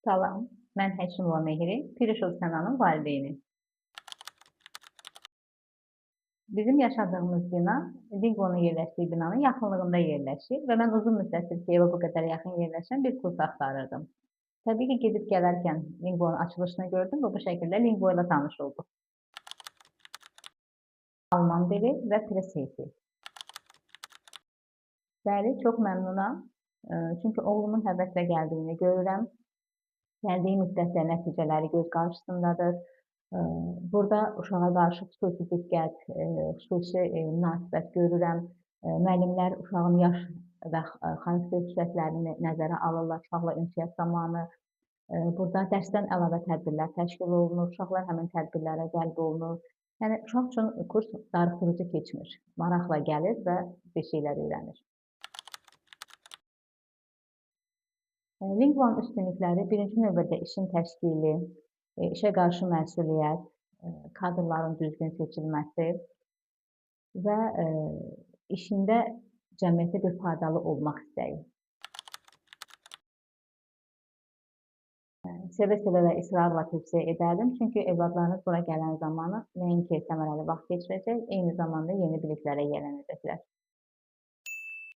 Salam, mən Həkimova Mehri, Pirişov Sənanın valideyni. Bizim yaşadığımız bina Lingvonun yerləşdiyi binanın yaxınlığında yerləşir və mən uzun müddətdir ki, evə bu qədər yaxın yerləşən bir kurs axtarırdım. Təbii ki, gedib gələrkən Lingvonun açılışını gördüm və bu şəkildə Lingvo ilə tanış olduq. Alman dili və Preseyti. Bəli, çox məmnunam. Çünki oğlumun həvəslə gəldiyini görürəm. Gəldiyi müddətdə nəticələri göz qarşısındadır. Burada uşağa qarşı xüsusi diqqət, xüsusi münasibət görürəm. Müəllimlər uşağın yaş və xarakter xüsusiyyətlərini nəzərə alırlar uşaqla ünsiyyət zamanı. Burada dərsdən əlavə tədbirlər təşkil olunur, uşaqlar həmin tədbirlərə cəlb olunur. Yəni uşaq üçün kurs darıxdırıcı keçmir. Maraqla gəlir və bir şeylər öyrənir. Lingvanın üstünlükləri birinci növbədə işin təşkili, işə qarşı məsuliyyət, kadrların düzgün seçilməsi və işində cəmiyyətə bir faydalı olmaq istəyi. Sevə-sevə və israrla tövsiyə edərdim, çünki övladlarınız bura gələn zamanı nəinki səmərəli vaxt keçirəcək, eyni zamanda yeni biliklərə yiyələnəcəklər.